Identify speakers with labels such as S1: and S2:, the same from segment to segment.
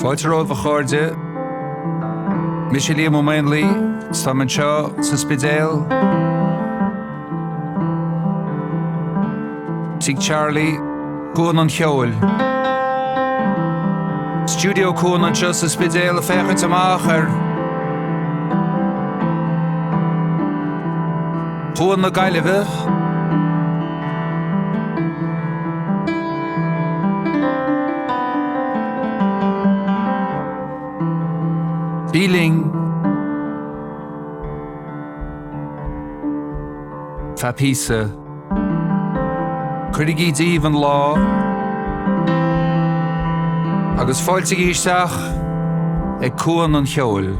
S1: Fáilte romhaibh a chairde. Mise Liam Ó Maonlaí, 's táim anseo sa Spidéal. Tigh Charlie, Cuan an Cheoil. Stiúideo Cuan anseo sa Spidéal ag féachaint amach ar Chuan na Gaillimhe. Bí linn feadh píosa. Cuirigí díobh an lá agus fáiltigí isteach ag Cuan an Cheoil.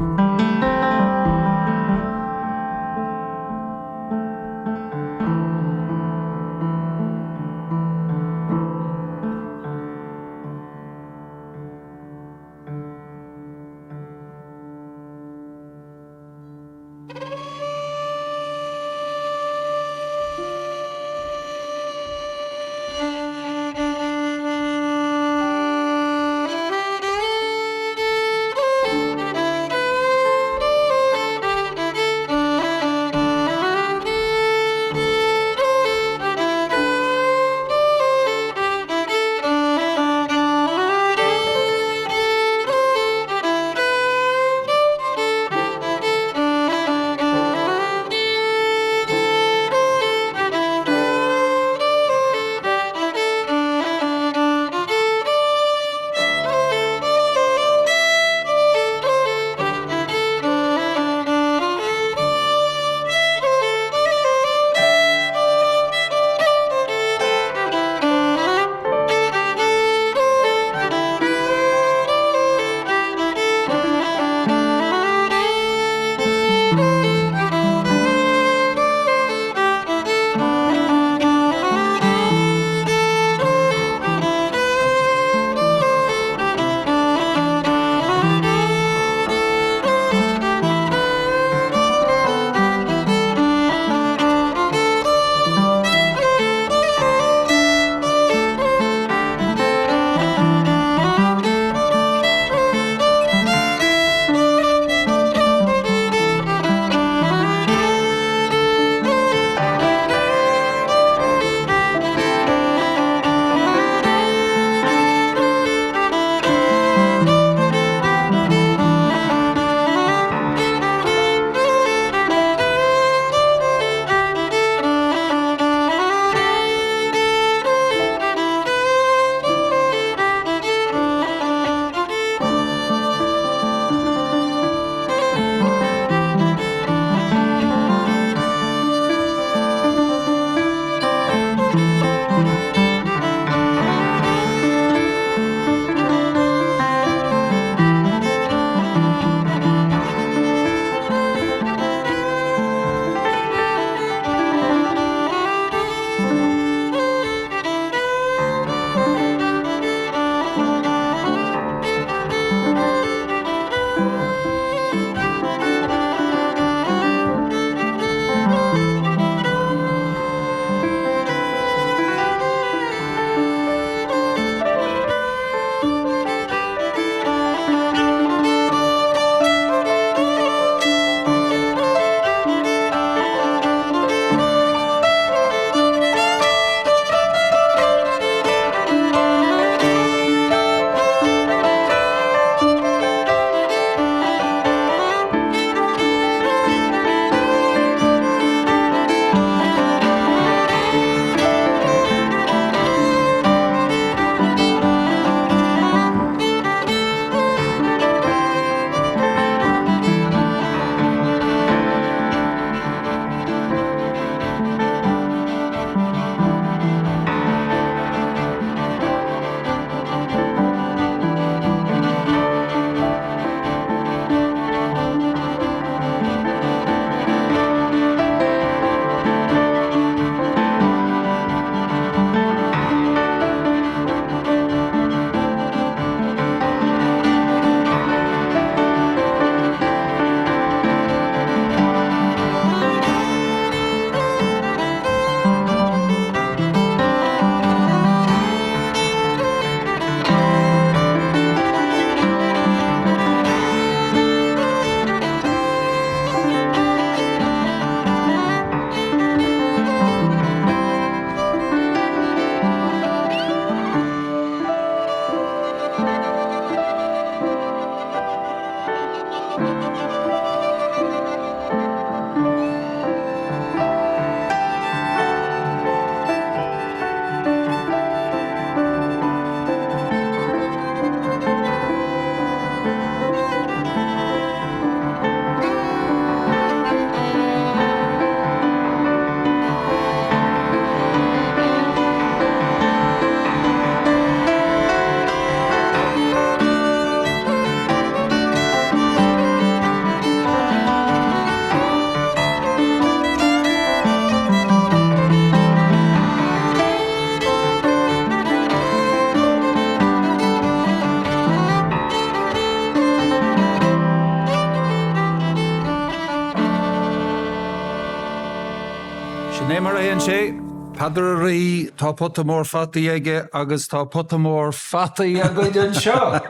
S1: Peadar a' Rí, tá pota mór fataí aige agus tá pota mór fataí againn anseo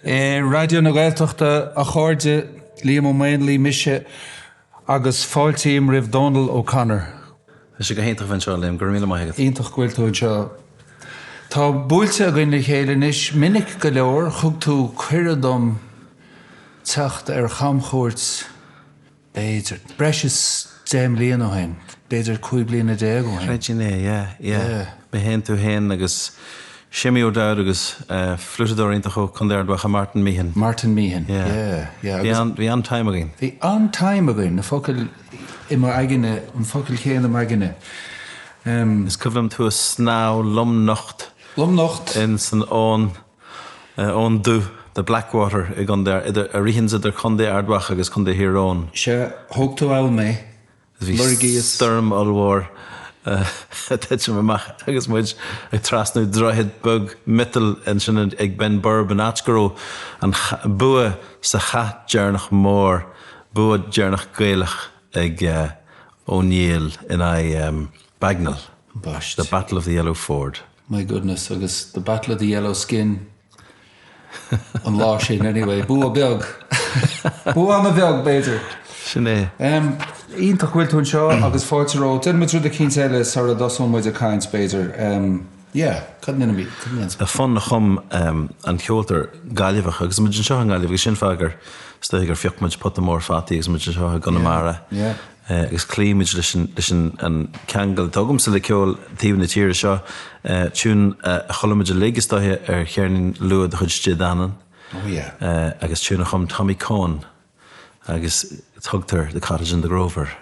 S1: i Raidió na Gaeltachta, a chairde, Liam Ó Maonlaí mise agus fáiltím roimh Dónal O'Connor.
S2: Tá sé go hiontach a bheith anseo, Liam, go raibh míle maith agat.
S1: Iontach go bhfuil tú anseo. Tá buailte againn le chéile anois minic go leor, thug tú cuireadh dom teacht ar chamchuairt, b'fhéidir, breis is 10 mbliana ó shin, b'fhéidir 15 bliana ó shin.
S2: Chreidfinn é, yeah, yeah. Mé féin, tú féin agus Séimí O'Dowd agus fliúiteadóir iontach ó Chontae Ard Mhacha, Martin Meehan.
S1: Martin Meehan, yeah, yeah.
S2: Bhí an, bhí an-time againn.
S1: Bhí an-time againn, na focail i m'aigne, an focal céanna i m'aigne.
S2: Is cuimhin liom tú ag snámh lomnocht.
S1: Lomnocht.
S2: In san abhainn. Abhainn Dubh, the Blackwater, i gContae, idir, a ritheanns idir Contae Ard Mhacha agus Contae Thír Eoghain.
S1: Sea, thóg tú ann mé.
S2: Bhí stoirm ollmhór ag titim amach agus muid ag trasnú droichead beag miotail ansin ag Benburb an áit go raibh an bua sa chath deireanach mór, bua deireanach Gaelach ag Ó Néill in aghaidh Bagnall,
S1: Ambaist.
S2: The Battle of the Yellow Ford.
S1: My goodness, agus the battle of the yellow skin an lá sin anyway. Bua beag. Bua an-bheag, b'fhéidir.
S2: Sin é.
S1: Iontach go bhfuil tú anseo agus fáilte romhat. Déanfaidh muid rud eicínt eile sara dtosóidh muid ag caint, b'fhéidir. Yeah, cad a ndéanfaimid? Cad a ndéanfaimid?
S2: Fonn a chum an ceoltóir Gaillimheach agus muid anseo i nGaillimh agus sin fáth gur, is dóiche gur phioc muid pota mór fataí agus muid anseo i gConamara.
S1: Yeah, yeah.
S2: Agus cloímid leis an ceangal atá agamsa le ceol taobh na tíre seo, tiún a chuala muid uilig is dóiche ar cheirnín luath de chuid Dé Danann, agus tiún a chum Tommy Coen agus tugtar The Cottage in the Grove air.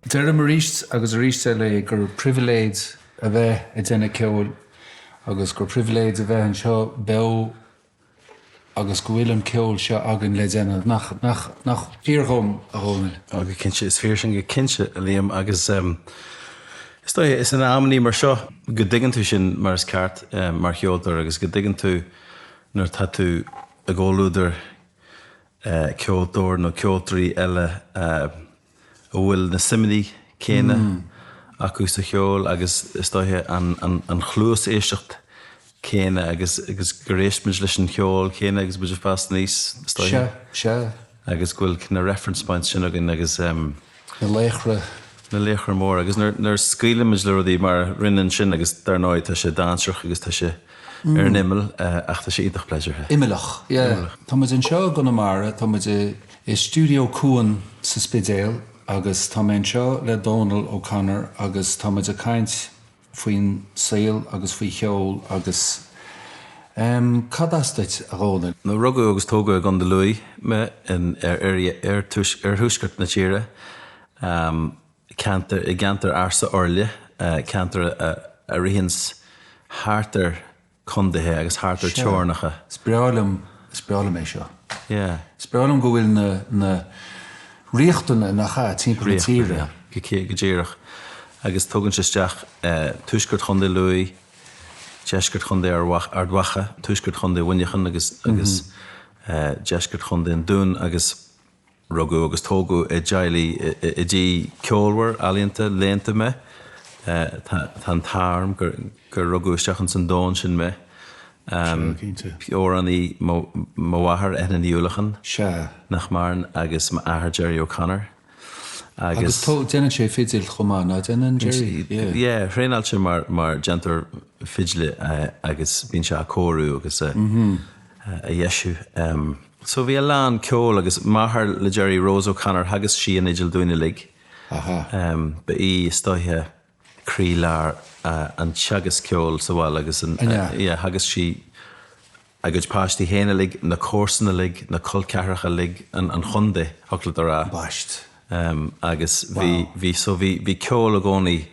S1: Deirim arís agus arís eile gur pribhléid a bheith ag déanamh ceoil agus gur pribhléid a bheith anseo beo agus go bhfuil an ceol seo againn le déanamh. Nach, nach, nach fíor dhom, a Dhónaill?
S2: Ó, go cinnte, is fíor sin go cinnte, a Liam, agus is dóigh, is in amannaí mar seo go dtuigeann tú sin mar is ceart mar cheoltóir agus go dtuigeann tú nuair atá tú i gcomhluadar ceoltóir nó ceoltóirí eile a bhfuil na suimeanna céanna acu sa cheol agus is dóiche an chluas éisteacht céanna agus agus gur éist muid leis an cheol céanna agus muid ag fás aníos, is dóiche.
S1: Sea, sea.
S2: Agus go bhfuil na reference points sin againn agus.
S1: Na laochra.
S2: Na laochra móra. Agus nuair a scaoileann muid le rudaí mar a rinne ansin agus dar ndóigh tá sé dainséarach agus tá sé ar an imeall ach tá sé iontach pléisiúrtha.
S1: Imeallach, yeah. Tá muid anseo i gConamara, tá muid i Stiúideo Cuan sa Spidéal agus tá mé anseo le Dónal O'Connor agus tá muid ag caint faoin saol agus faoi cheol agus em cad as duit, a Dhónaill?
S2: Rugadh agus tógadh i gContae Lú mé in oirthuaisceart na tíre, ceantar i gceantar ársa Oirlí, ceantar a ritheanns thart ar contaetha agus thart ar
S1: Sea.
S2: teorainneacha.
S1: Is breá liom, is breá liom é seo.
S2: Yeah.
S1: Is breá liom go bhfuil na, na ríochtanna, nach ea, timpeall na tíre.
S2: Ríochtanna, yeah. Go díreach. Agus tugann sé isteach tuaisceart Chontae Lú, deisceart Chontae Ard Mhacha, tuaisceart Chontae Mhuineacháin agus, agus deisceart Chontae an Dúin agus Rugadh agus tógadh i dteaghlaigh i dtí ceolmhar, ealaíonta, léannta mé. Tá an t-ádh orm gur rugadh isteach ins an domhan sin mé.
S1: Sea, cinnte.
S2: Amhránaí mo mháthair, Eithne Ní Uallacháin,
S1: Sea.
S2: nach maireann, agus m'athair Gerry O'Connor.
S1: Agus déanann sé fidil chomh maith, ná déanann Gerry?
S2: Yeah. Yeah, thraenáil sé mar mar déantóir fidle agus bíonn sé á cóiriú agus a dheisiú. So bhí a lán ceoil agus máthair le Gerry, Rose O'Connor, theagasc sí an fhidil dúinn uilig. Ba í is dóiche croílár an teagasc ceoil sa bhaile agus an, yeah, theagasc sí a gcuid páistí féin uilig, na comharsana uilig, na col ceathracha uilig, an chontae, thiocfadh leat a rá.
S1: Baist.
S2: Agus bhí, bhí, so bhí, bhí ceol i gcónaí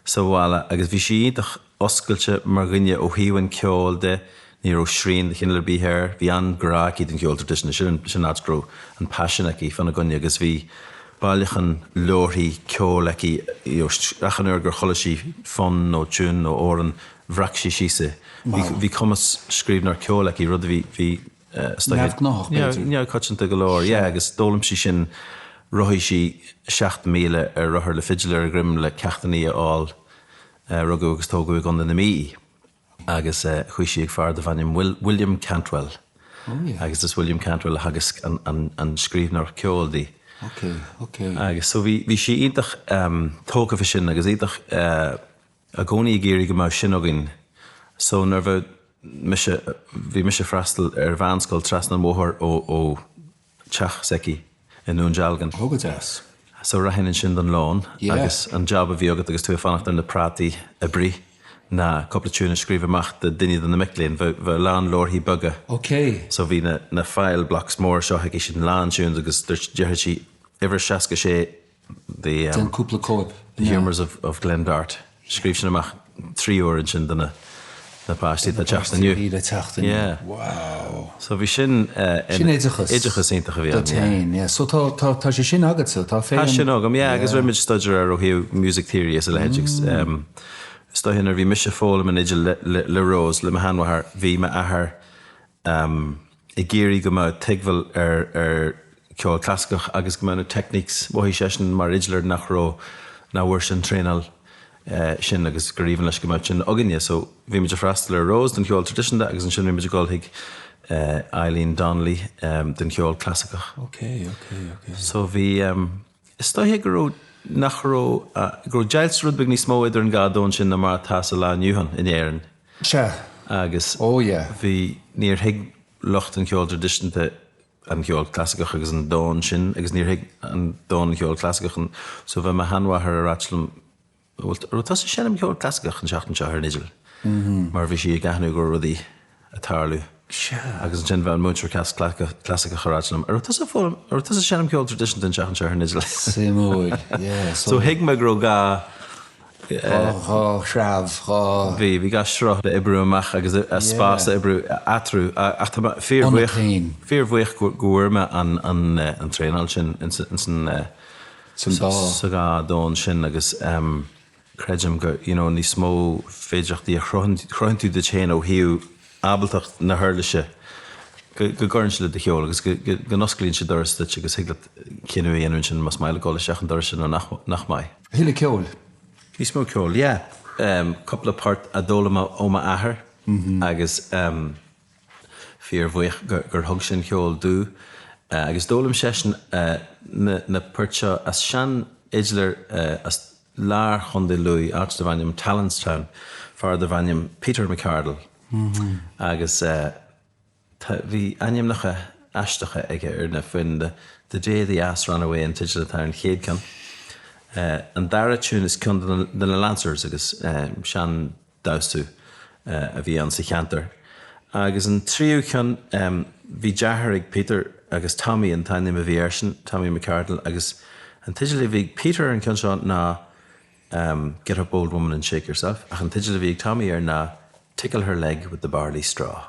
S2: sa bhaile agus bhí sí iontach oscailte mar dhuine ó thaobh an cheoil de, ní raibh srian de chineál ar bith air, bhí an-ghrá aici don cheol traidisiúnta, sin sin an áit go raibh an paisean aici fána gcoinne agus bhí bailiúchán leabharthaí ceoil aici, you know, achan uair gur chuala sí fonn nó tiún nó amhrán, bhreac sí síos é. Bhí bhí cumas scríbhneoir ceoil aici, rud a bhí bhí
S1: is dóiche Neamhghnách, b'fhéidir.
S2: Neamhchoitianta go leor, yeah, agus d'fhoghlaim sí sin, rothaigh sí 7,000 ar rothar le fidil ar a dhroim le ceachtanna a fháil Rugadh agus tógadh i gContae na Mí í agus chuaigh sí ag fear darbh ainm William Cantwell agus is William Cantwell a theagasc an scríbhneoireacht ceoil di. Agus so bhí bhí sí iontach tógtha fá sin agus iontach i gcónaí ag iarraidh go mbeadh sin againn. So nuair a bheadh mise, bhí mise ag freastal ar mheánscoil trasna an bhóthair ó teach s'aici i nDún Dealgan.
S1: Ó go deas.
S2: So rachainn ansin don lón
S1: Yeah.
S2: agus an jab a bhí agat agus tú ag fanacht ar na prátaí a bruith ná cúpla tiún a scríobh amach do duine de na mic léinn. Bheadh bheadh a lán leabharthaí beaga.
S1: Ok.
S2: So bhí na na file blocks móra seo aici sin lán tunes agus dúirt déarfadh sí uimhir 66 the
S1: Déan cúpla cóip.
S2: The Humours of of Glen Dart. Scríobh sin amach 3 uair ansin do na na páistí atá ag teacht inniu.
S1: Bhí le teacht inniu.
S2: Yeah.
S1: Wow.
S2: So bhí sin
S1: Sin oideachas.
S2: Oideachas iontach a bhí ann,
S1: yeah. Duit féin, yeah. So tá tá tá sé sin agatsa, tá féin.
S2: Tá sin agam, yeah, agus rinne muid staidéar air ó thaobh music theory is a leithéid agus is dóiche nuair a bhí mise ag foghlaim an fhidil le le le Rose, le mo sheanmháthair, bhí m'athair ag iarraidh go mbeadh tuigbheáil ar ar cheol clasaiceach agus go mbeadh na techniques, mhothaigh seisean mar fhidléir nach raibh, nach bhfuair sé an traenáil sin agus gur aoibhinn leis go mbeadh sin againne. So bhí muid ag freastal ar Rose don cheol traidisiúnta agus ansin bhí muid ag dul chuig Eileen Donnelly don cheol clasaiceach.
S1: Ok, ok, ok.
S2: So bhí, is dóiche go raibh, nach raibh, go raibh deighilt rud beag níos mó idir an dhá domhan sin ná mar atá sa lá inniu ann in Éirinn.
S1: Sea.
S2: Agus
S1: Oh yeah.
S2: bhí, níor thuig lucht an cheoil traidisiúnta an ceol clasaiceach agus an domhan sin agus níor thuig an domhan an cheoil clasaiceach an so bheadh mo sheanmháthair ag ráit liom bhfuil raibh tusa ag seinm ceol clasaiceach an tseachtain seo ar an fhidil mar bhí sí ag aithniú go raibh rudaí ag tarlú.
S1: Sea.
S2: Agus ansin bheadh an múinteoir clasaiceach ag ráit liom, 'An raibh tusa ag foghlaim, an raibh tusa ag seinm ceol traidisiúnta an tseachtain seo ar an fhidil?
S1: Suimiúil, yeah.
S2: So thuig mé go raibh gá.
S1: Dhá threabh, dhá.
S2: Bhí, bhí dhá shruth le oibriú amach agus spás a oibriú eatarthu ach tá mé fíorbhuíoch, fíorbhuíoch go bhfuair mé an, an, an traenáil sin ins an, sa dhá domhan sin agus. Creidim go, you know, níos mó féidearthachtaí a chruthaíonn tú duit féin ó thaobh ábaltacht na huirlise, go gcuireann sé le do cheol agus go n-osclaíonn sé doras duit agus thig leat cinneadh a dhéanamh ansin más maith leat dul isteach an doras sin nó nach maith.
S1: A thuilleadh ceoil?
S2: Níos mó ceoil, yeah. Cúpla port a d'fhoghlaim mé ó m'athair agus. Fíorbhuíoch gur thug sé an ceol domh agus d'fhoghlaim seisean na poirt seo as seanfhidléir as lár Chontae Lú, áit darbh ainm Tallanstown, fear darbh ainm Peter McArdle agus bhí ainmneacha aisteacha aige ar na foinn, The Day the Ass Ran Away an teideal atá ar an chéad ceann. An dara tiún is ceann de na Lancers agus sean damhsa a bhí ann sa cheantar. Agus an tríú ceann, bhí deartháir ag Peter agus Tommy an t-ainm a bhí airsean, Tommy McArdle, agus an teideal a bhí ag Peter ar an cheann seo ná Get Up Old Woman and Shake Yourself, ach an teideal a bhí ag Tommy air ná Tickle Her Leg with the Barley Straw.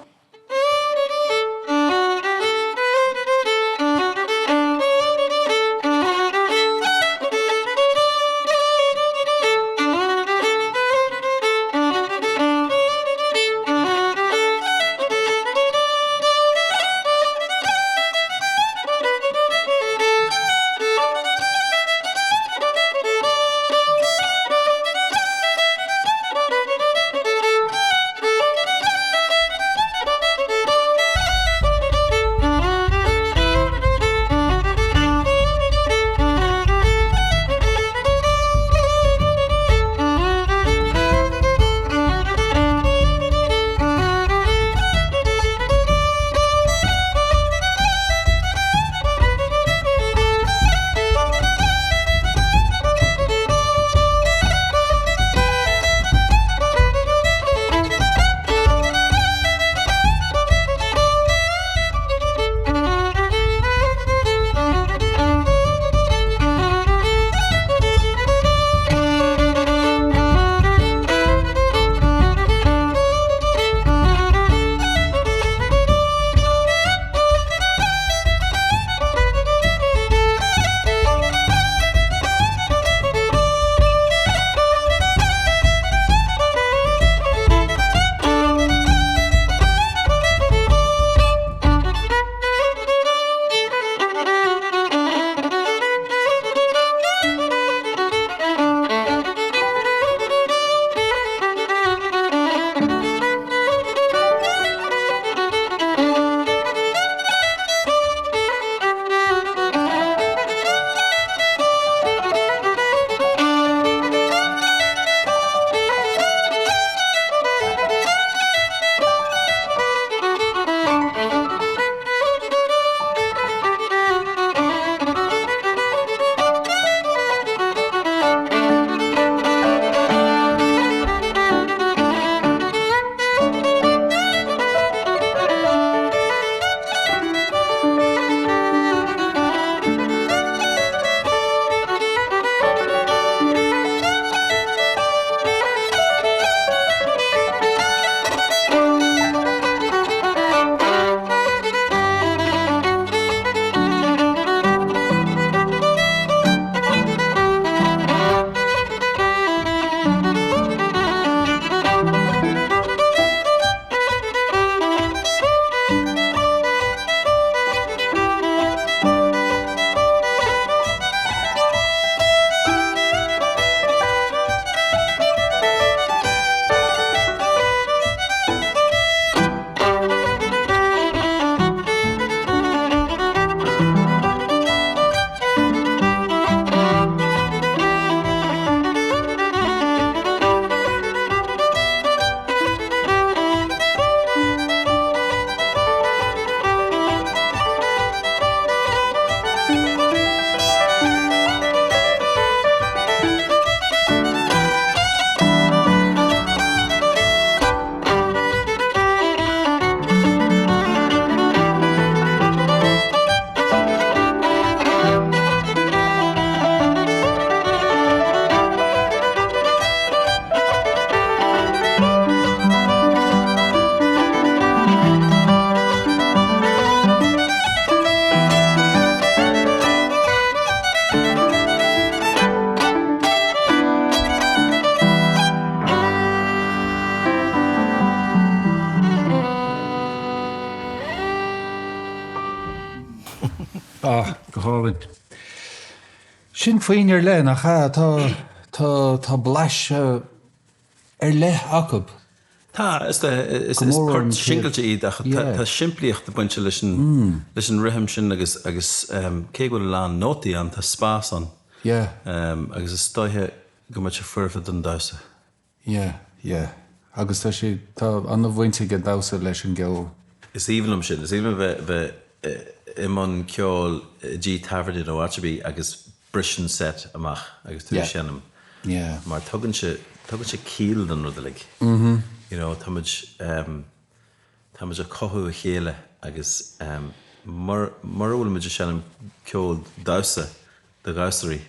S1: Ah, go hálainn. Sin foinn ar leith, nach ea? Tá, tá, tá blaiseadh ar leith acu.
S2: Tá, is is is port singilte iad ach tá simplíocht ag baint leis an leis an rithim sin agus agus cé go bhfuil a lán nótaí ann, tá spás ann.
S1: Yeah.
S2: Agus is dóiche go mbeadh sé foirfe don damhsa.
S1: Yeah, yeah. Agus tá sé, tá an-bhaint ag an damhsa leis an gceol.
S2: Is aoibhinn liom sin. Is aoibhinn liom bheith bheith i mbun ceoil i dtigh tábhairne nó áit ar bith agus briseann seit amach agus tú ag seinm mar tugann sé tugann sé ciall don rud uilig. You know, táimid táimid ag cothú a chéile agus mura bhfuilimid ag seinm ceol damhsa do dhamhsóirí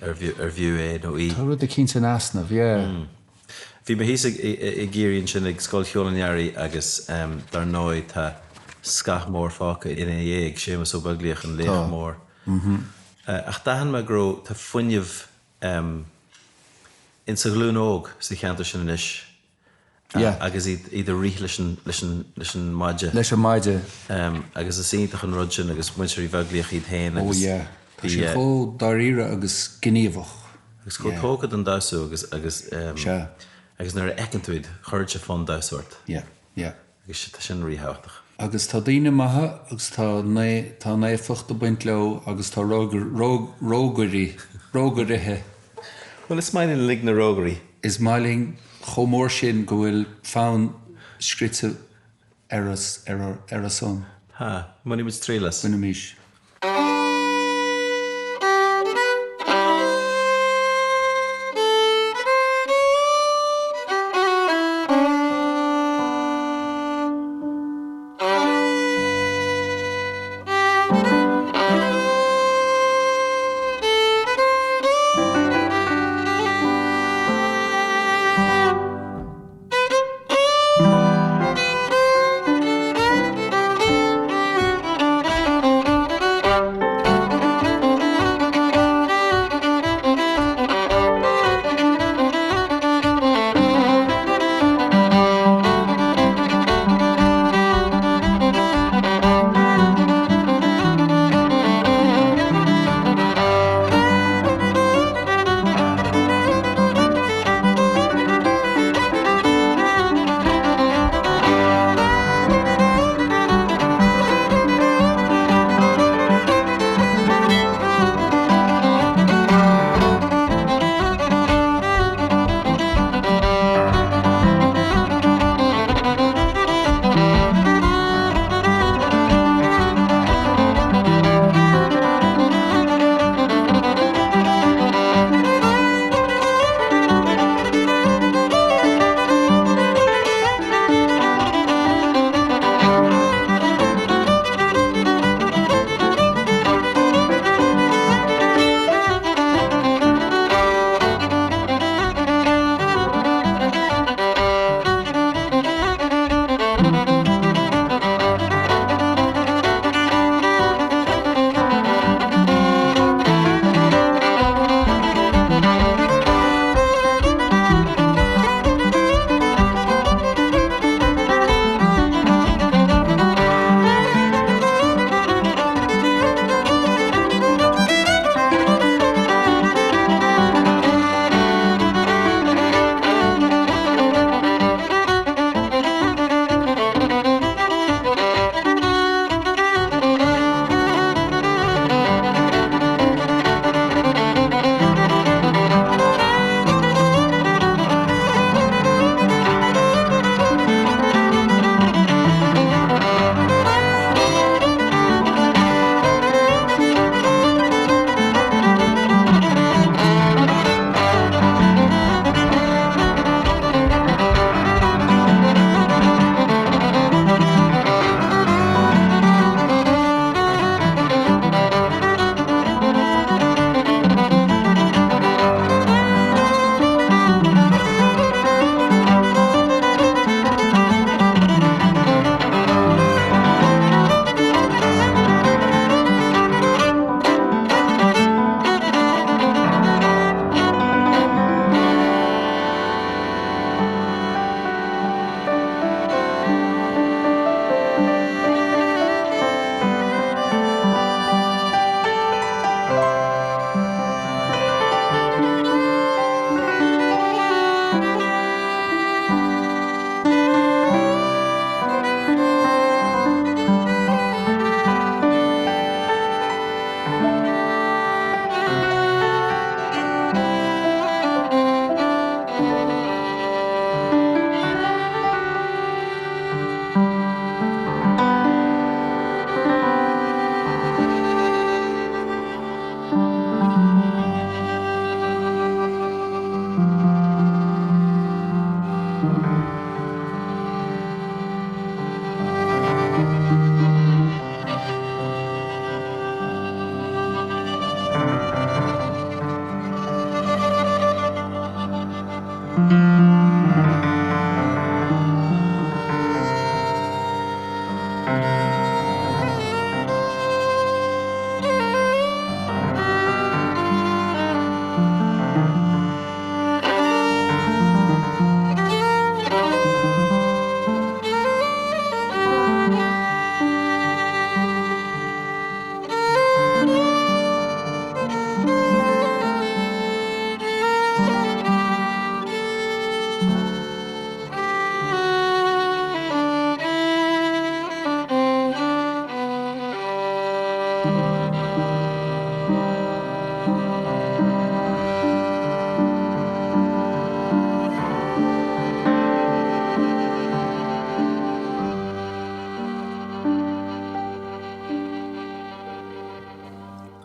S2: ar bhfiú é nó í.
S1: Tá rud eicínt in easnamh, yeah.
S2: Bhí mé thíos i gCiarraí ansin ag Scoil Cheoil an Earraigh agus dar ndóigh tá scáth mór fágtha ina dhiaidh, Séamus Ó Beaglaoich, an laoch mór. Ach d'aithin mé go raibh, tá fuinneamh in sa ghlúin óg sa cheantar sin anois agus iad ag rith leis an, leis an, leis an maide.
S1: Leis an maide.
S2: Agus is iontach an rud sin agus muintir Uí Bheaglaoich iad féin
S1: agus. Oh yeah. Tá siad chomh dáiríre agus gníomhach.
S2: Agus chomh tógtha don damhsa agus, agus, agus nuair a fheiceann tú iad, cuireann sé fonn damhsa ort.
S1: Yeah, yeah.
S2: Agus tá sin ríthábhachtach.
S1: Agus tá daoine maithe agus tá tá naofacht ag baint leo agus tá rógairí, rógairithe.
S2: Bhuel, is maith linn uilig na rógairí.
S1: Is maith linn chomh mór sin go bhfuil fonn scrite ar ar a son.
S2: Tá. Bainfimid triail as.
S1: Bainimis.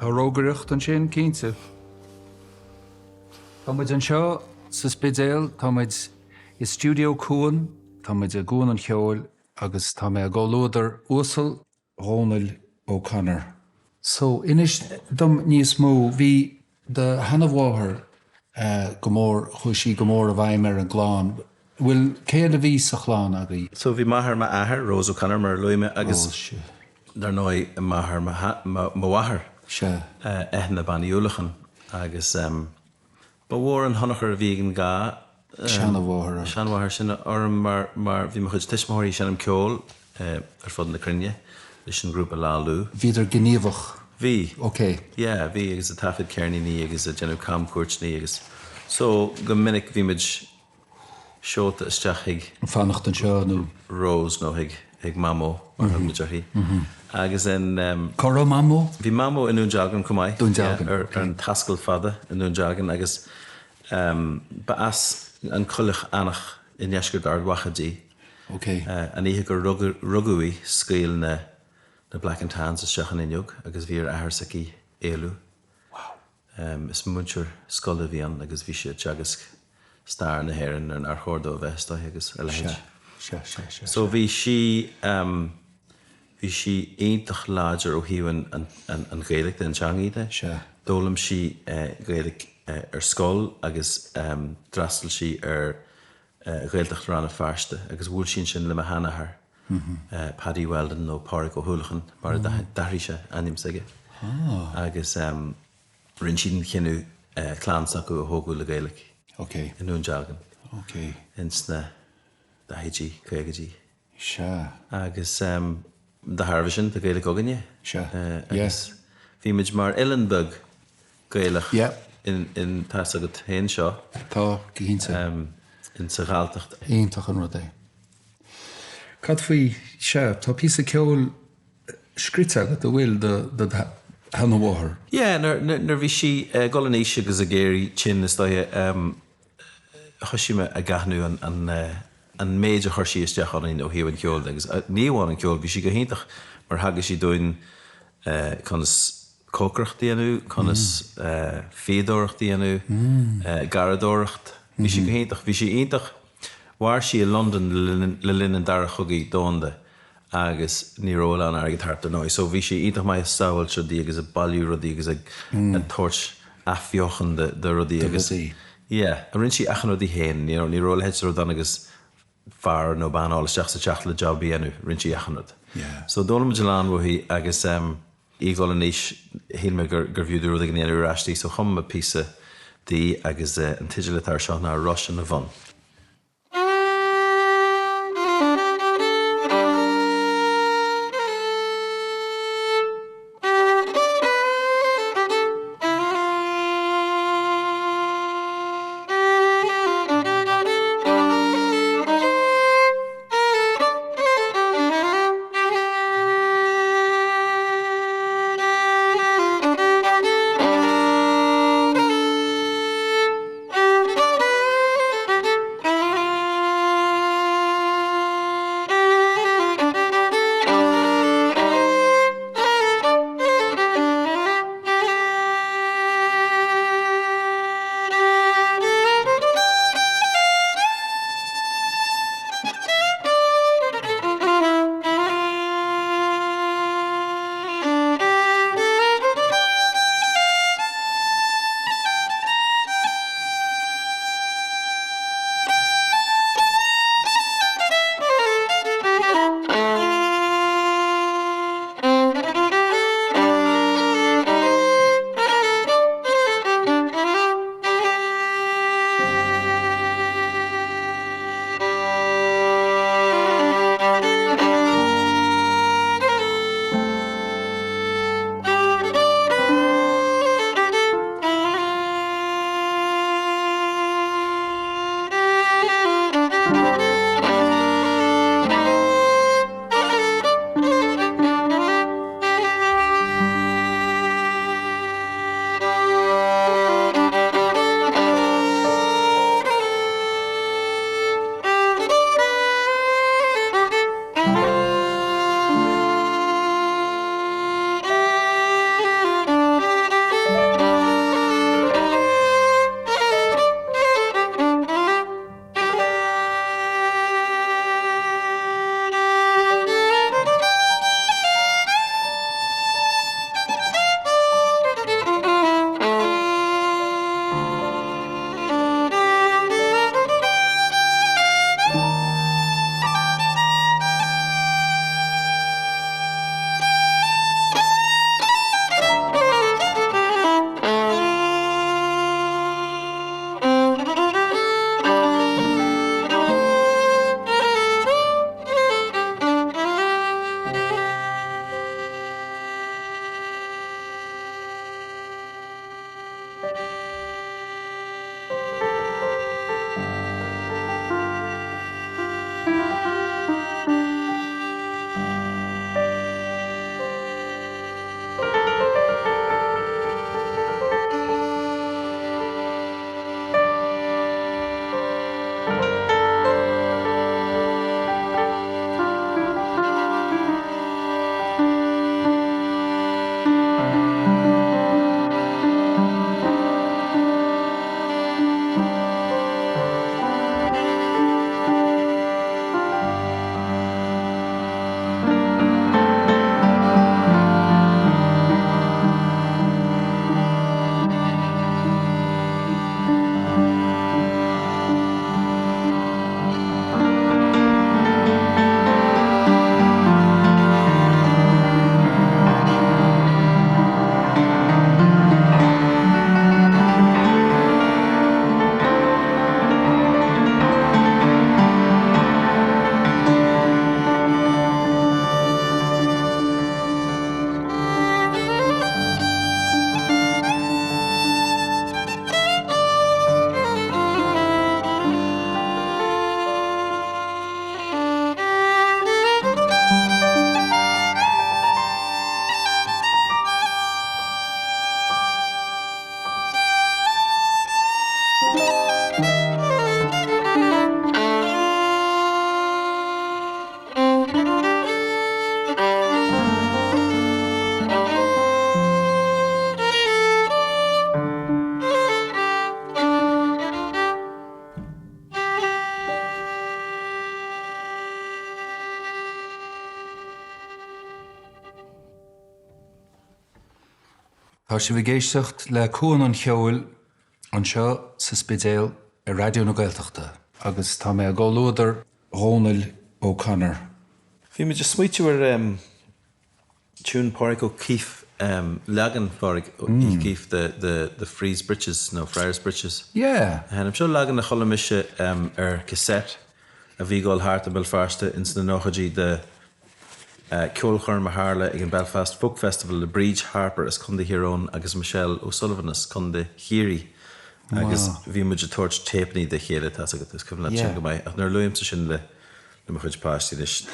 S1: Tá rógaireacht ansin, cinnte. Tá muid anseo sa Spidéal, tá muid i Stiúideo Cuan, tá muid i gCuan an Cheoil agus tá mé i gcomhluadar uasal Dhónaill O'Connor. So, inis dom níos mó, bhí do sheanamháthair go mór, chuaigh sí go mór i bhfeidhm ar an gclann. Bhfuil, cé eile a bhí sa chlann agaibh?
S2: So, bhí máthair m'athar, Rose O'Connor, mar a luaigh mé, agus dar ndóigh máthair mo mháthar, Eithne Bean Uí Uallacháin, agus. Ba mhór an tionchar a bhí ag an dhá
S1: Seanmháthair.
S2: seanmháthair sin orm mar mar bhí mo chuid tuismitheoirí ag seinm ceoil ar fud na cruinne leis an ghrúpa Lá Lugh.
S1: Bhíodar gníomhach.
S2: Bhí.
S1: Ok.
S2: Yeah, bhí agus ag taifead ceirníní agus ag déanamh camchuairteanna agus so go minic bhí muid seolta isteach chuig.
S1: Fanacht anseo nó.
S2: Rose nó chuig chuig Mamó mar a thug muid uirthi. Agus in.
S1: Cá raibh Mamó?
S2: Bhí Mamó i nDún Dealgan chomh maith.
S1: Dún Dealgan,
S2: ok. Ar an Ascaill Fada i nDún Dealgan agus ba as an Coileach Eanach i ndeisceart Ard Mhacha di.
S1: Ok.
S2: An oíche gur rugadh í, scaoil na Black and Tans isteach an fhuinneog agus bhí ar athair s'aici éalú.
S1: Wow.
S2: Is múinteoir scoile a bhí ann agus bhí sé ag teagasc stair na hÉireann nuair nár chóir dó a bheith, is dóiche, agus a leithéid.
S1: Sea, sea, sea, sea.
S2: So bhí sí, bhí sí iontach láidir ó thaobh an, an, an Ghaeilge de, an teangaidh de.
S1: Sea.
S2: D'fhoghlaim sí Gaeilge ar scoil agus d'fhreastail sí ar Ghaeltacht Rann na Feirste agus bhuail sí ansin le mo sheanathair, Paddy Weldon nó Pádraig Ó hUallacháin mar a d'athraigh sé ainm s'aige. Agus rinne siad an chinneadh clann s'acu a thógadh le Gaeilge
S1: i
S2: nDún Dealgan ins na daichidí, caogaidí.
S1: Sea.
S2: Agus de thairbhe sin, tá Gaeilge againne.
S1: Sea.
S2: Agus bhí muid mar oileán beag Gaelach in, in, tá 'fhios agat féin seo.
S1: Tá, go cinnte.
S2: In sa Ghalltacht.
S1: Iontach an rud é. Cad faoi, sea, tá píosa ceoil scrite agat, an bhfuil, do do sheanamháthair?
S2: Yeah, nuair, nuair bhí sí ag dul in aois agus ag éirí tinn, is dóiche, thoisigh mé ag aithniú an, an méid a chuir sí isteach ionainn ó thaobh an cheoil de agus ní amháin an ceol, bhí sí go hiontach mar theagasc sí dúinn conas cócaireacht a dhéanamh, conas fíodóireacht a dhéanamh, garraíodóireacht. Bhí sí go hiontach. Bhí sí iontach. Mhair sí i Londain le linn an Dara Chogaidh Domhanda agus ní raibh a lán airgid thart ar ndóigh. So bhí sí iontach maith ag sábháilt rudaí agus ag bailiú rudaí agus ag tabhairt athbheochan do rudaí agus yeah, rinne sí achan rud í féin, you know, ní raibh a leithéid de rud ann agus fear nó bean a fháil isteach sa teach le job a dhéanamh, rinne sí achan rud. So d'fhoghlaim muid a lán uaithi agus í ag dul in aois, shíl mé gur gurbh fhiú domh rud éigin a dhéanamh ar ais di, so chum mé píosa di agus an teideal atá air seo ná Rois ina Bhun.
S1: Tá sibh ag éisteacht le Cuan an Cheoil anseo sa Spidéal ar Raidió na Gaeltachta agus tá mé i gcomhluadar Dhónaill O'Connor.
S2: Bhí muid ag smaoitiú ar tiún Pádraig Ó Keefe, leagan Phádraig Uí Keefe de The Friars Breeches nó Friar's Breeches.
S1: Yeah.
S2: Seo leagan a chuala mise ar cassette a bhí ag dul thart i mBéal Feirste ins na nóchaidí de ceolchoirm a tharla ag an Belfast Folk Festival le Bríd Harper as Contae Thír Eoghain agus Michelle O'Sullivan as Contae Chiarraí agus bhí muid ag tabhairt téipeanna dá chéile, tá's agat, is cuimhin leat sin go maith. Ach nuair a luaimse sin le mo chuid páistí anois,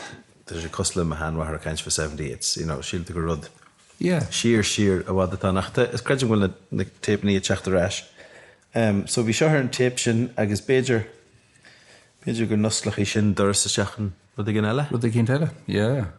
S2: tá sé cosúil le mo sheanmháthair ag caint fá seventy, it's, you know, síleann tú gur rud siar, siar i bhfad atá ann. Ach tá, is creidim go bhfuil na téipeanna ag teacht ar ais. So bhí seo ar an téip sin agus b'fhéidir, b'fhéidir go n-osclóidh sin doras isteach in rud éigin eile?
S1: Rud éicint eile, yeah.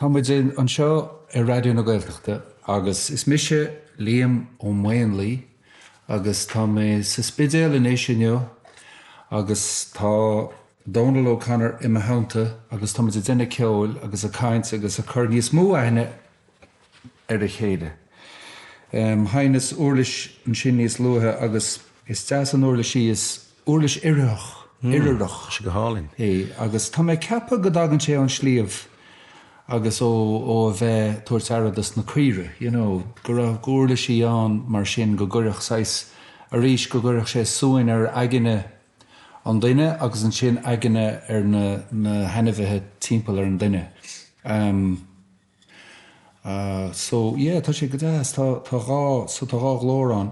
S1: Tá muid anseo ar Raidió na Gaeltachta agus is mise Liam Ó Maonlaí agus tá mé sa Spidéal anois inniu agus tá Dónal O'Connor i mo theannta agus tá muid ag déanamh ceoil agus ag caint agus ag cur níos mó aithne ar a chéile. Sheinneas uirlis ansin níos luaithe agus is deas an uirlis í, is uirlis oirtheach, oirthearach,
S2: Tá sé go hálainn.
S1: é agus tá mé ag ceapadh go dtagann sé ón sliabh agus ó ó a bheith tabhairt aire dos na caoirigh, you know, go raibh uirlisí ann mar sin go gcuirfeadh saghas, arís go gcuirfeadh sé suain ar aigne an duine agus ansin aigne ar na na hainmhithe timpeall ar an duine. So yeah, tá sé go deas, tá tá dhá, so tá dhá ghlór ann.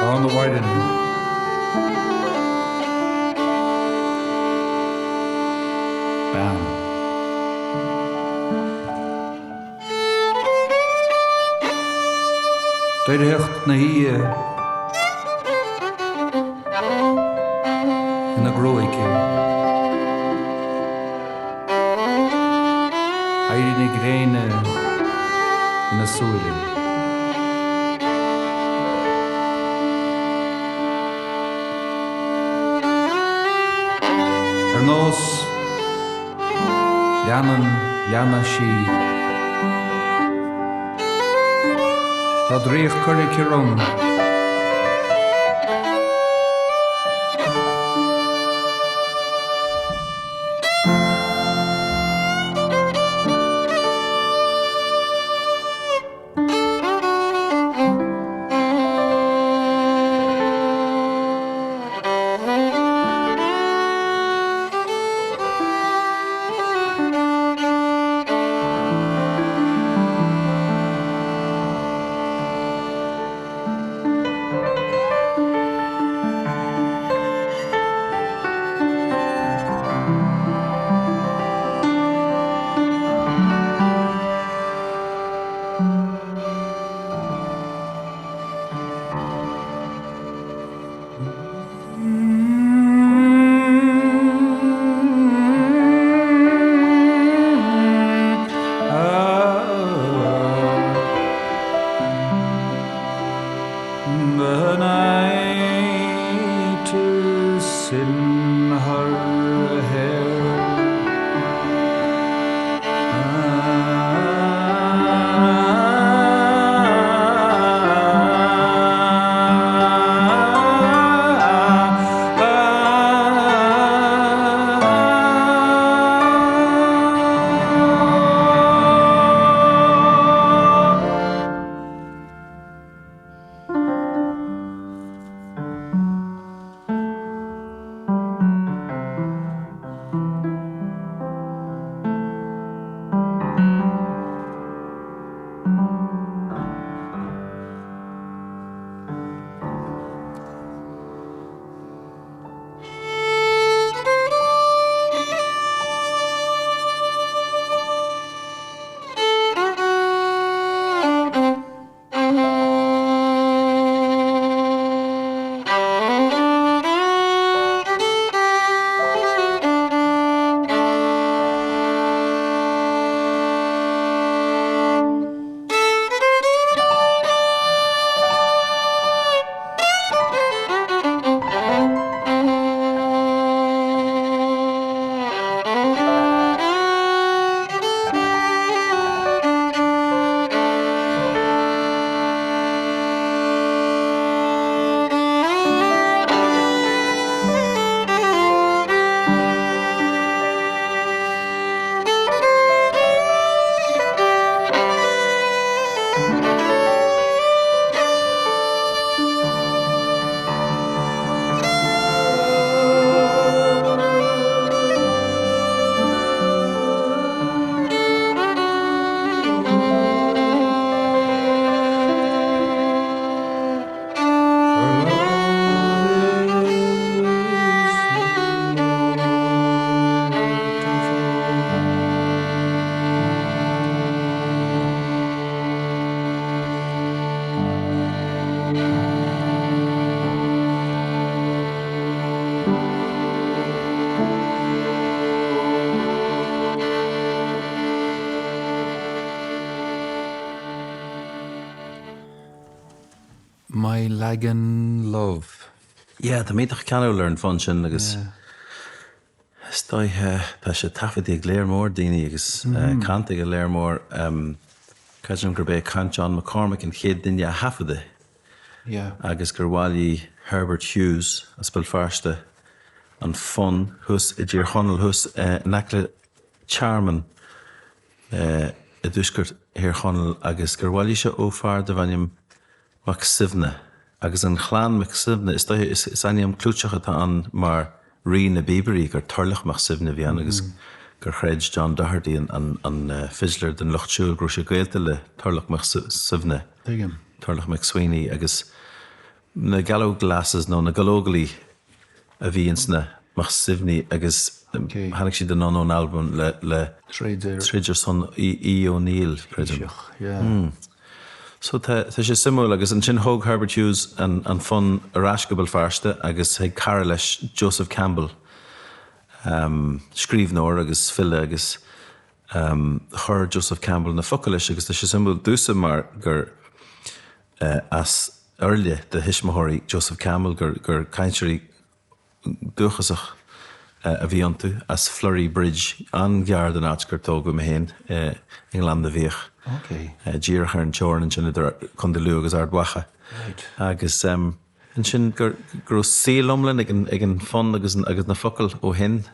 S1: Ann a mhaireann. Bean. Doircheacht na hoíche ina gruaig. Éirí na gréine ina súile. Ar nós leanann leanna sí. Tá draíocht curtha aici orm. The night is in her hair. My Lagan Love.
S2: Yeah, tá mé iontach ceanúil ar an bhfonn sin agus is dóiche tá sé taifeadta ag léar mór daoine agus canta ag léar mór. Creidim gurb é Count John McCormack an chéad duine a thaifead é agus gur bhailigh Herbert Hughes as Béal Feirste an fonn thuas i dTír Chonaill thuas in aice le Tearmann i dtuaisceart Thír Chonaill agus gur bhailigh sé ó fear darbh ainm Mac Suibhne. Agus an chlann Mac Suibhne, is dóiche, is ainm clúiteach atá ann mar Rí na bPíobairí, gur Turlough Mac Suibhne a bhí ann agus gur chreid John Doherty, an fidléir den Lucht Siúil, go raibh sé gaolta le Turlough Mac Suibhne, Turlough MacSwiney, agus na Gallowglasses nó na Gallóglaigh a bhí ins na Mac Suibhní agus tháinig siad anonn ón Albain le troid ar son Aodh Ó Neill, creidim. So tá sé suimiúil agus ansin thóg Herbert Hughes an fonn ar ais go Béal Feirste agus thug cara leis, Joseph Campbell, scríbhneoir agus file agus chuir Joseph Campbell na focail leis agus tá sé suimiúil domhsa mar gur as Oirialla do thuismitheoirí Joseph Campbell gur cainteoirí dúchasach a bhí iontu, as Flurry Bridge, an-ghar don áit gur tógadh mé féin, i nGleann na bhFiach, díreach ar an teorainn ansin idir Contae Lú agus Ard Mhacha. Agus ansin go raibh saol iomlán ag an bhfonn agus na focail ó shin.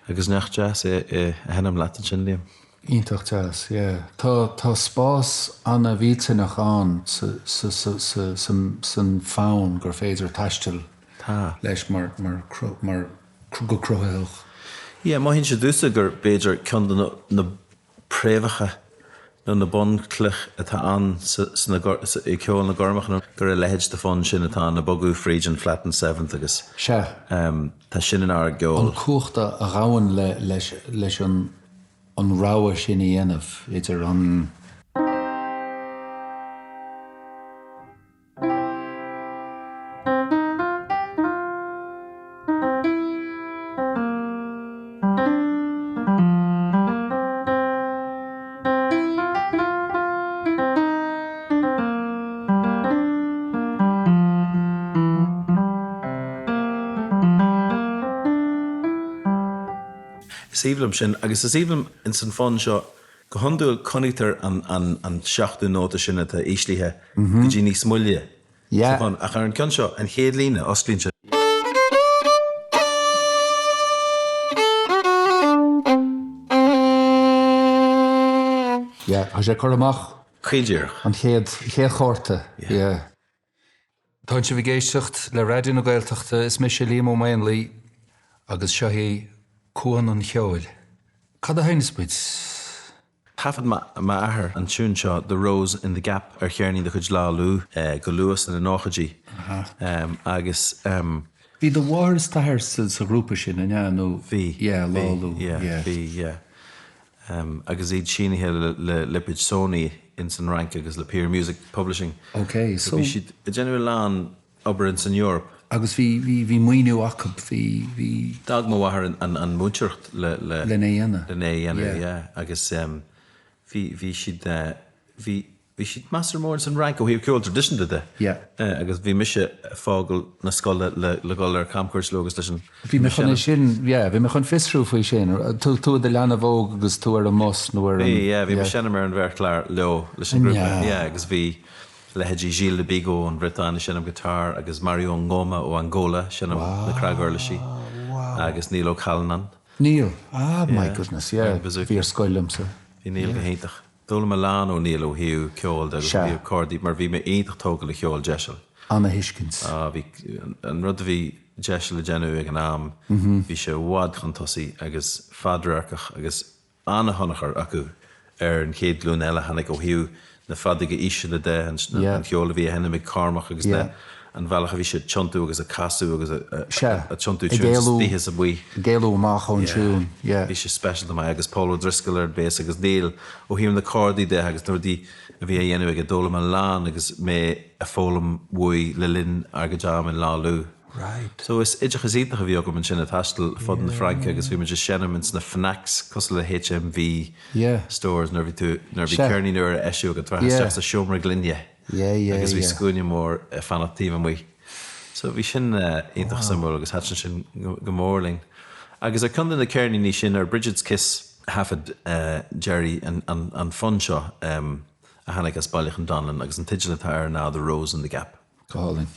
S2: Agus nach deas é a sheinm leat ansin, Liam?
S1: Iontach deas, yeah. Tá, tá spás ana-mhillteanach ann sa, sa, sa, sa, san fonn gur féidir taisteal
S2: Tá.
S1: leis mar, mar, mar, go cruthaitheach.
S2: Yeah, mothaíonn sé domhsa gur, b'fhéidir, ceann de na, na préamhacha nó na bunchloich atá ann sna, i gceol na gormacha nó gur a leithéid de fonn sin atá ann, ag bogadh fríd an flattened seventh agus
S1: Sea.
S2: tá sin inár gceol.
S1: An cumhacht a ghabhann le, leis, leis an, an rogha sin a dhéanamh idir an.
S2: Is aoibhinn liom sin agus is aoibhinn liom ins an fonn seo, go hiondúil coinnítear an seachtú nóta sin atá íslithe go dtí níos moille sa bhfonn ach ar an gceann seo, an chéad líne, osclaíonn sé.
S1: Yeah, tá sé curtha amach.
S2: Caol díreach.
S1: An chéad, chéad chárta, yeah. Tá sibh ag éisteacht le Raidió na Gaeltachta, is mise Liam Ó Maonlaí agus seo í Cuan an Cheoil. Cad a sheinneas muid?
S2: Thaifead m'athair an tiún seo, The Rose in the Gap, ar cheirnín de chuid Lá Lugh go luath sna nóchaidí agus.
S1: Bhí do mháthair is d'athair sa ghrúpa sin, an ea? Nó.
S2: Bhí.
S1: Yeah, Lá Lugh.
S2: Yeah, bhí, yeah. Agus iad sínithe le lipéad Sony ins an Fhrainc agus le Peer Music Publishing.
S1: Ok, so.
S2: Bhí siad ag déanamh a lán obair ins an Eoraip.
S1: Agus bhí, bhí, bhí maoiniú acu, bhí, bhí.
S2: D'fhág mo mháthair an, an mhúinteoireacht le, le.
S1: Lena dhéanamh.
S2: Lena dhéanamh, yeah. Agus bhí, bhí siad, bhí. Bhí siad measartha mór ins an Fhrainc ó thaobh ceol traidisiúnta de.
S1: Yeah.
S2: Agus bhí mise ag fágáil na scoile le le dhul ar camchuairt leo agus leis an.
S1: Bhí mé chun é sin, yeah, bhí mé chun fiosrú faoi sin. Tú, tú i do leanbh óg agus tú ar an mbus nó ar an.
S2: Bhí, yeah, bhí mé ag seinm ar an mhéarchlár leo, leis an ngrúpa, yeah, agus bhí leithéidí Gilles Le Bigot ón Bhriotáin ag seinm guitar agus Mario Ngoma ó Angola ag seinm na cnaguirlisí.
S1: Wow.
S2: Agus Neil Ó Callanáin.
S1: Neil, ah my goodness, yeah, bhí ar scoil liomsa.
S2: Bhí Neil go hiontach. D'fhoghlaim mé a lán ó Neil ó thaobh ceoil de agus ó thaobh cordaí mar bhí mé iontach tógtha le cheol Deiseal.
S1: Ana-thuiscint.
S2: Ah bhí, an rud a bhí Deiseal ag déanamh ag an am, bhí sé i bhfad chun tosaigh agus fadradharcach agus ana-thionchar acu ar an chéad ghlúin eile a tháinig ó thaobh na feadóga ísle de, an cheol a bhí á sheinm ag Cormac agus na, an bhealach a bhí sé ag tiontú agus ag casadh agus ag tiontú tunes istoíche is amuigh.
S1: Ag éalú amach ón tiún, yeah.
S2: Bhí sé speisialta maith agus Paul O'Driscoll ar an bass agus Neil ó thaobh na cordaí de agus na rudaí a bhí á dhéanamh aige, d'fhoghlaim a lán agus mé ag foghlaim uaidh le linn ár gcuid am in Lá Lugh.
S1: Right.
S2: So is oideachas iontach a bhí agam ansin ag taisteal fud na Fraince agus bhí muid ag seinm ins na Fnacs cosúil le HMV stores nuair a bhí tú, nuair a bhí ceirnín úr á eisiú agat, bheifeá isteach sa seomra gloine.
S1: Yeah, yeah,
S2: Agus bhí scuaine mór ag fanacht taobh amuigh. So bhí sin iontach suimiúil agus thaitin sin go mór linn. Agus ar ceann de na ceirníní sin, ar Brigid's Kiss, thaifead Gerry an fonn seo a tháinig as bailiúchán Donnellan agus an teideal atá air ná The Rose in the Gap.
S1: Go hálainn.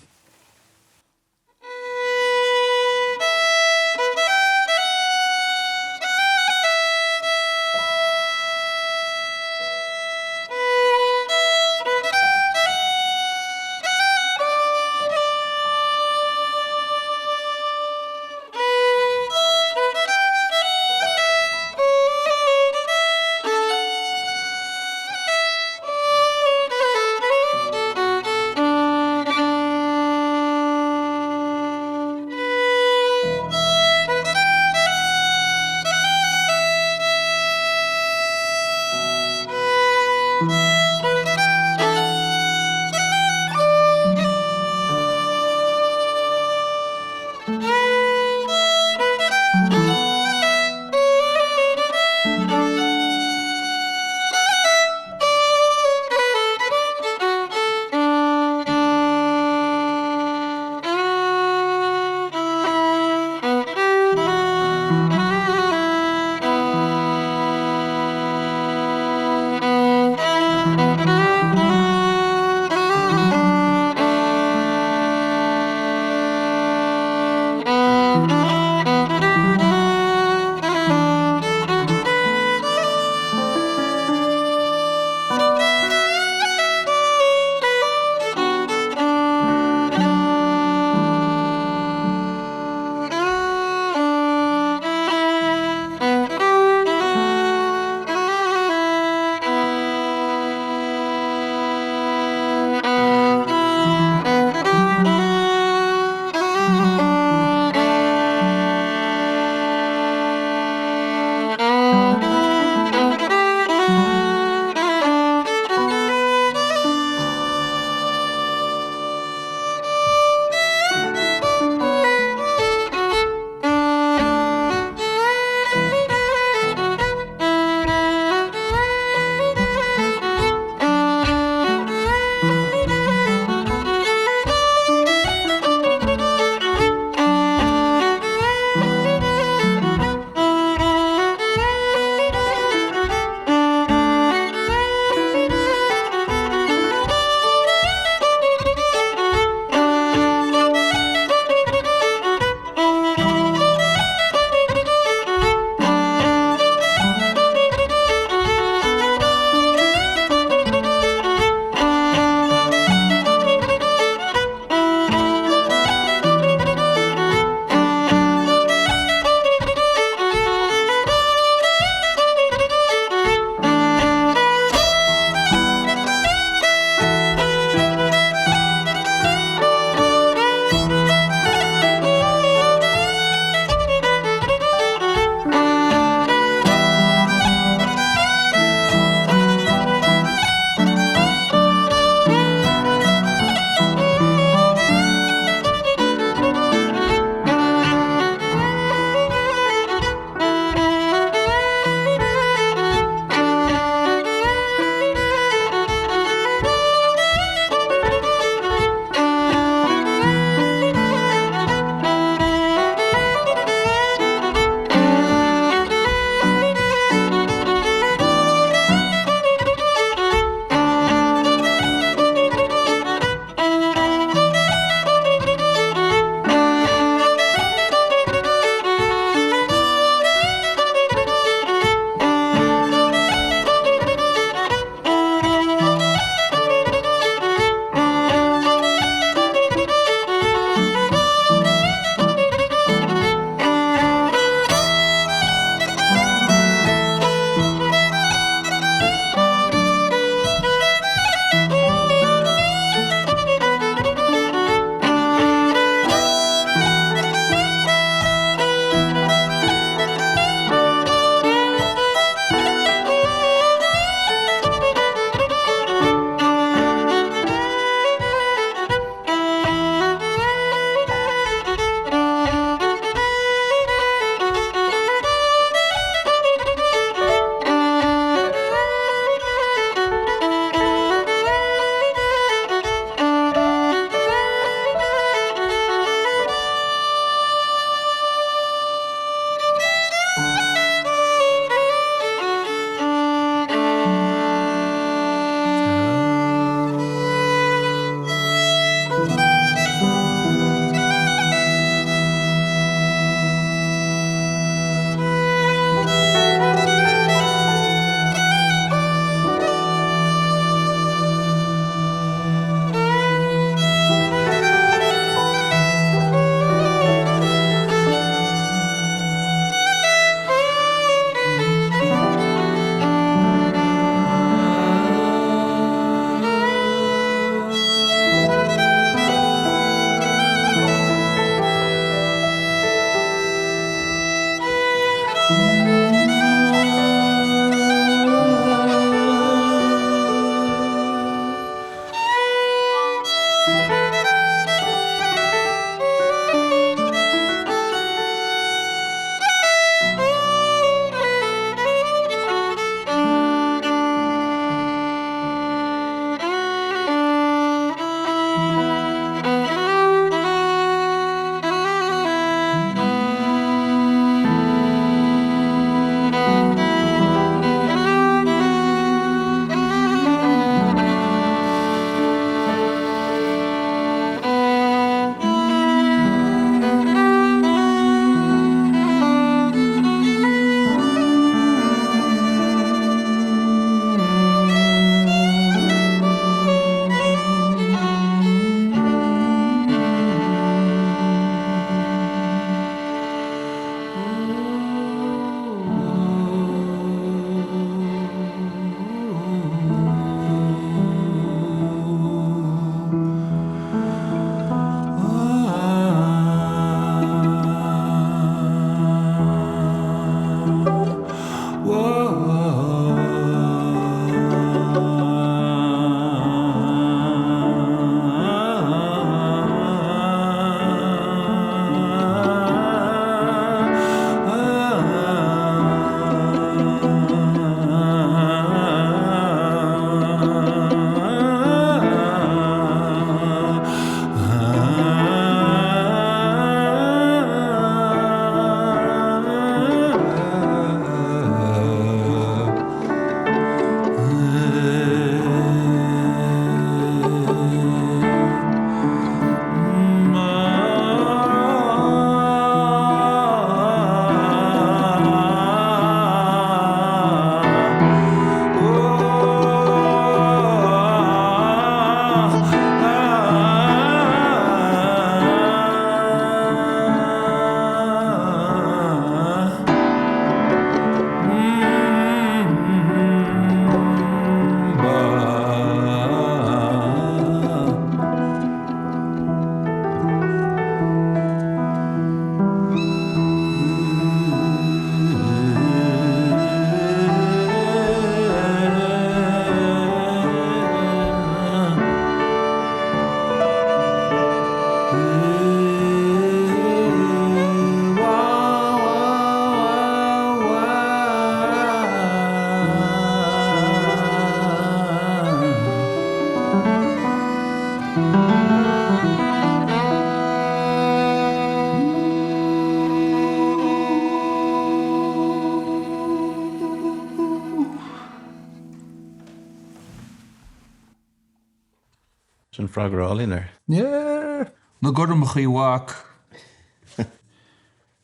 S2: Sin freagra álainn air.
S1: Yeah! Na gormachaí bhac.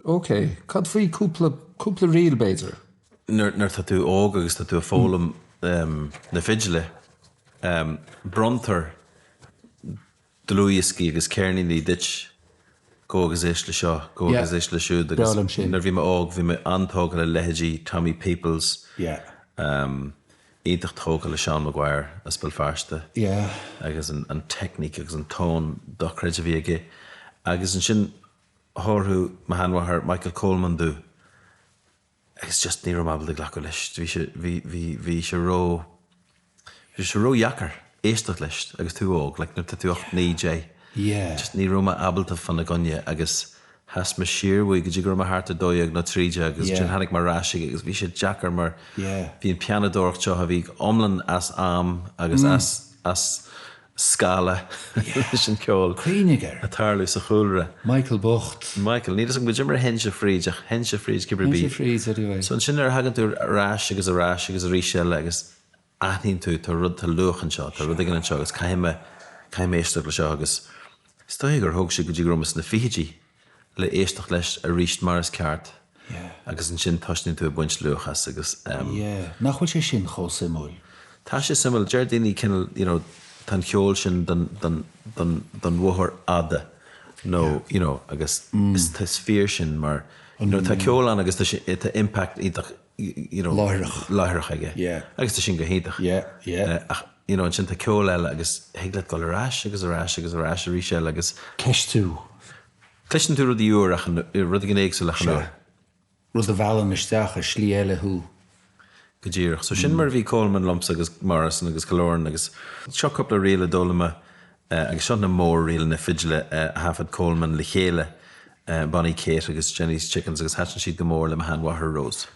S1: Ok, cad faoi cúpla, cúpla ríl b'fhéidir?
S2: Nuair atá tú óg agus tá tú ag foghlaim na fidile, bronntar dlúthdhioscaí agus ceirníní duit, gabh agus éist le seo, gabh agus éist le siúd agus nuair a bhí mé óg bhí mé an-tógtha le leithéidí Tommy Peoples, iontach tógtha le Seán Maguire as Béal Feirste agus an teicníc agus an tón dochreidte a bhí aige agus ansin thabharfadh mo sheanmháthair Michael Coleman domh agus just ní raibh mé ábalta glacadh leis. Bhí sé, bhí, bhí, bhí sé ró, bhí sé ródheacair éisteacht leis agus tú óg, like nuair atá tú 8, 9, 10.
S1: Yeah.
S2: Just ní raibh mé ábalta fána gcoinne agus sheas mé siar uaidh go dtí go raibh mé thart ar 12 nó 13 agus ansin tháinig mé ar ais aige agus bhí sé deacair mar
S1: Yeah.
S2: bhí an pianadóireacht seo a bhí iomlán as am agus as, as, scála leis an cheol.
S1: Cuimhnigh air.
S2: Ag tarlú sa chúlra.
S1: Michael bocht.
S2: Michael, níl 'fhios agam goidé mar a sheinn sé fríd ach sheinn sé fríd cibé ar
S1: bith. Sheinn sé fríd anyway.
S2: So ansin nuair a thagann tú ar ais agus ar ais agus arís eile agus aithníonn tú tá rud, tá luach anseo, tá rud éigin anseo agus caithfidh mé, caithfidh mé éisteacht le seo agus is dóigh gur thóg sé go dtí go raibh mé sna fichidí le éisteacht leis arís mar is ceart agus ansin tosnaíonn tú ag baint luach as agus.
S1: Yeah, nach bhfuil sé sin chomh suimiúil?
S2: Tá sé suimiúil. Deir daoine cineál, you know, tá an ceol sin don, don, don, don bhóthar fhada nó, you know, agus is, is fíor sin mar, you know, tá ceol ann agus tá sé, tá impact iontach, you know,
S1: Láithreach.
S2: láithreach aige.
S1: Yeah.
S2: Agus tá sin go hiontach.
S1: Yeah, yeah.
S2: Ach, you know, ansin tá ceol eile agus thig leat dul ar ais agus ar ais agus ar ais arís eile agus.
S1: Ceistiú.
S2: Cloiseann tú rudaí úr ach an, rud éigin éagsúil achan uair.
S1: Sea. Rud a mheallann isteach i slí eile thú.
S2: Go díreach. So sin mar a bhí Coleman liomsa agus Morrison agus Killoran agus seo cúpla ríl a d'fhoghlaim mé agus seo na mór-ríleanna fidile a thaifead Coleman le chéile, Bonnie Kate agus Jenny's Chickens agus thaitin siad go mór le mo sheanmháthair Rose.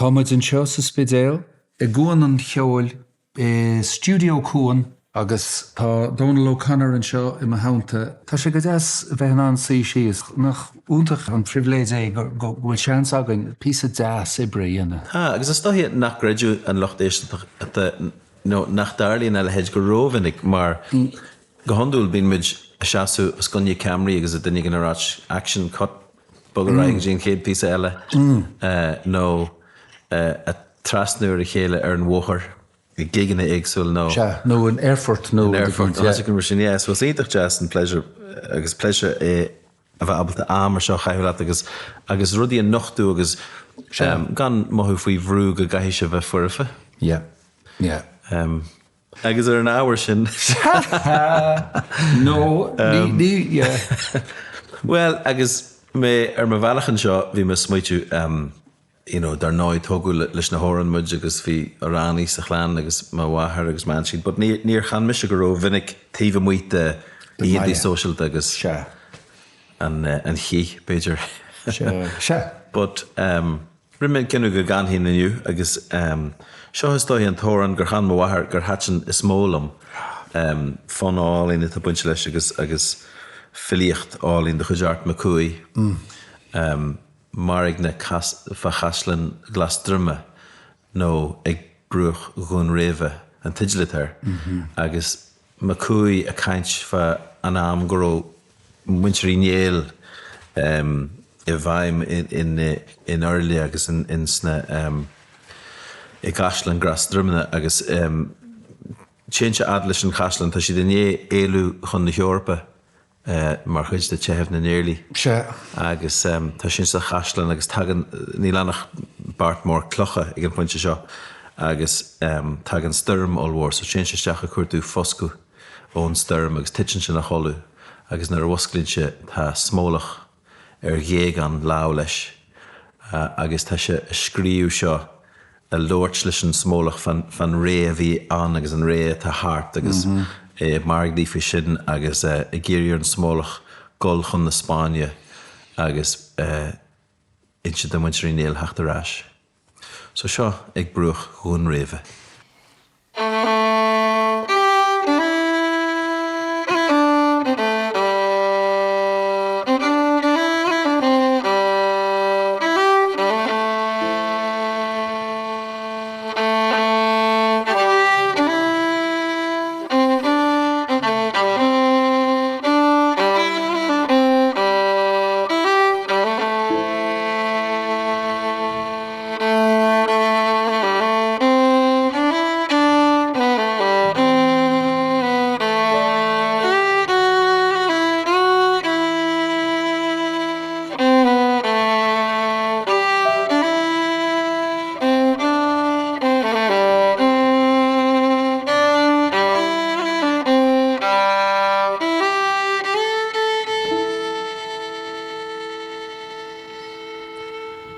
S1: Tá muid anseo sa Spidéal, i gCuan an Cheoil, i Stiúideo Cuan agus tá Dónal O'Connor anseo i mo theannta. Tá sé go deas a bheith in ann suí síos. Nach iontach an pribhléid é go bhfuil seans againn píosa deas oibre a dhéanamh.
S2: Tá, agus is dóiche nach gcreidfeadh an lucht éisteachta nó nach dtarlaíonn a leithéid go rómhinic mar go hiondúil bíonn muid ag seasamh os coinne ceamaraí agus duine éigin ag ráit action, cut, bog ar aghaidh go dtí an chéad phíosa eile nó ag trasnú ar a chéile ar an bhóthar ag gigeanna éagsúla nó.
S1: Sea, nó in aerfort
S2: nó. In aerfort, nó áit mar sin, yeah. So is iontach deas an pleasure agus pléisiúr é a bheith ábalta am mar seo a chaitheamh leat agus agus rudaí a nochtadh agus gan mothú faoi bhrú go gcaithfidh sé bheith foirfe.
S1: Yeah, yeah.
S2: Agus ar an ábhar sin.
S1: No, ní, ní, yeah.
S2: Bhuel, agus mé ar mo bhealach anseo, bhí mé ag smaoitiú, you know, dar ndóigh, tógadh leis na hamhráin muid agus bhí amhránaí sa chlann agus mo mháthair agus m'aintín, but ní, níor chan mise go rómhinic taobh amuigh de oícheanta sóisialta agus an, an chith, b'fhéidir.
S1: Sea, sea.
S2: But, Rinne mé an cinneadh go gcanfainn inniu agus seo is dóiche an t-amhrán gur chan mo mháthair gur thaitin is mó liom. Fonn álainn atá bainte leis agus agus filíocht álainn de chuid Art Mac Cumhaigh. Mairgne fá Chaisleán Ghlas Druime nó Ag Bruach Dhún Réimhe an teideal atá air agus Mac Cumhaigh ag caint fá an am go raibh muintir Uí Néill i bhfeidhm in Oirialla agus in sna i gCaisleán Ghlas Droimeanna agus téann sé fhad leis an chaisleán, tá siad i ndiaidh éalú chun na hEorpa mar chuid de Teitheamh na nIarlaí.
S1: Sea.
S2: Agus tá sé sa chaisleán agus tagann, níl ann ach beart mór clocha ag an phointe seo, agus tagann stoirm ollmhór so téann sé isteach ag cuartú foscadh ón stoirm agus titeann sé ina chodladh agus nuair a mhusclaíonn sé tá smólach ar ghéagán lámh leis agus tá sé ag scríobh seo ag labhairt leis an smólach fán ré a bhí ann agus an ré atá thart agus é ag mairgní faoi sin agus ag iarraidh ar an smólach dul chun na Spáinne agus inse do mhuintir Uí Néill theacht ar ais. So seo ag bruach Dhún Réimhe.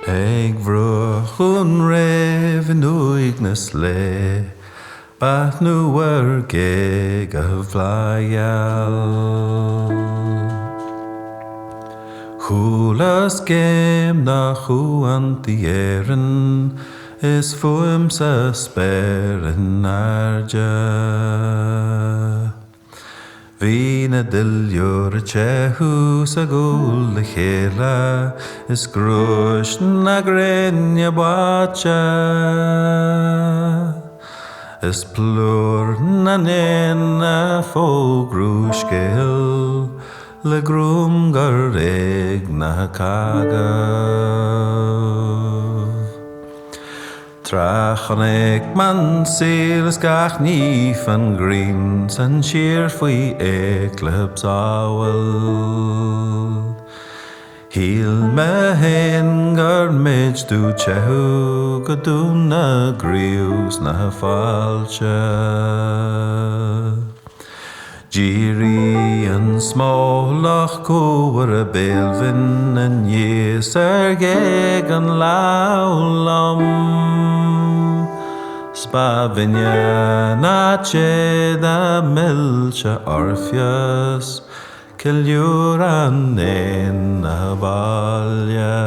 S2: Ag bruach Dhún Réimhe in uaigneas lae, Beathnú ar ghéaga bhláthgheal. Chualas géim dá chuantaí Éireann Is fuaim sa spéir in airde. Bhí na duilliúir ag teitheadh 's ag gabháil le chéile is gluais na gréine báite Is plúr na n-éan ag fógrú scéil le gruaim gur éag na cágaibh. Tráth chonaic m'an saol is gach ní fan ghrian 's an tír faoi éiclips ábhaill. Shíl mé fhéin gur mid domh teitheadh go Dún na gCraobh 's na faillte. D'éirigh an smólach cumhar béalbhinn aníos ar ghéag an lámh liom 's ba bhinne ná té dá millteadh Orpheus ceiliúr an éin abhaile.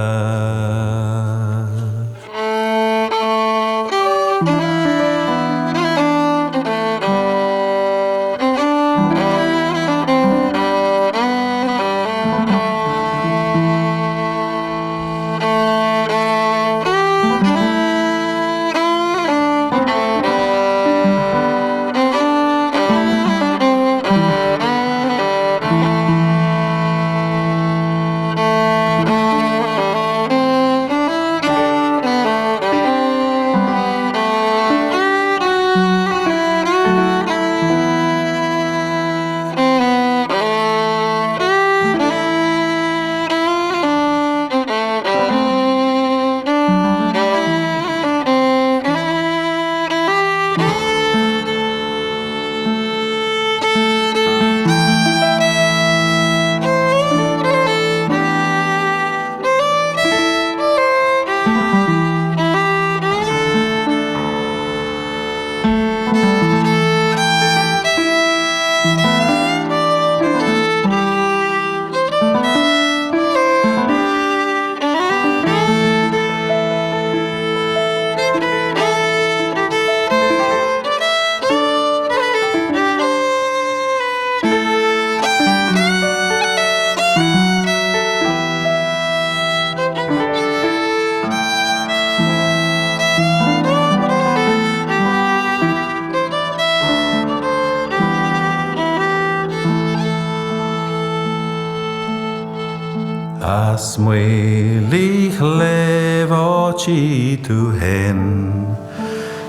S2: As Maoil Uí Shléibh áití tú fhéin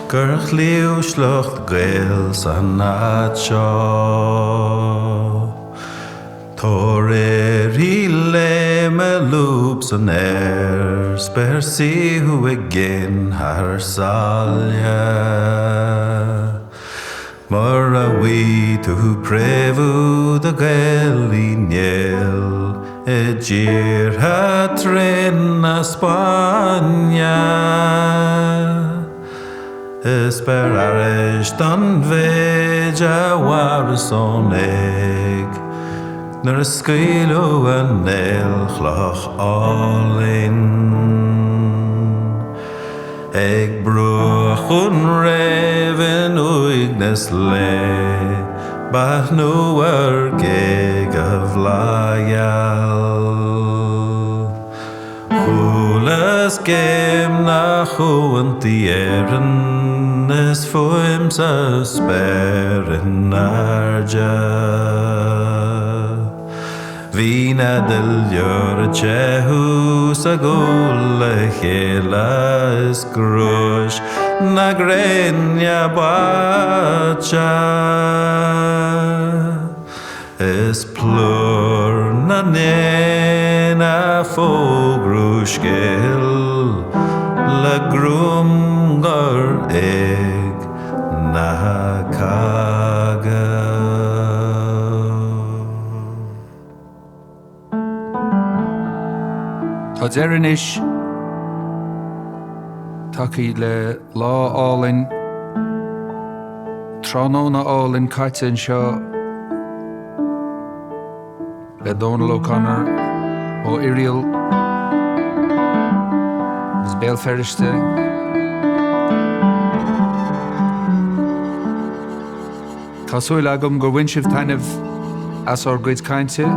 S2: gur chloíodh sliocht Gael san áit seo. Tor uirthi léim i lúb san aer 's beir saoi thú i gcéin thar sáile. Mura bhfaighidh tú préamhú do Ghaeil Uí Néill i dtíortha tréan na Spáinne, is beir aithris don mhéid a mhaireas ón éag nuair a scaoileadh an aolchloch álainn. Ag bruach an fhréimh in uaigneas lae, beathnú ar ghéaga bhláthgheal. Chualas géim na chuantaí Éireann is fuaim sa spéir in airde. Bhí na duilliúir ag teitheadh 's ag gabháil le chéile is gluais na gréine báite. Is plúr na n-éan ag fógrú scéil le gruaim gur éag na cogadh.
S1: Tá deireadh anois tagtha le lá álainn, tráthnóna álainn caite anseo le Dónal O'Connor ó Oiriall agus Béal Feirste. Tá súil agam gur bhain sibh taitneamh as ár gcuid cainte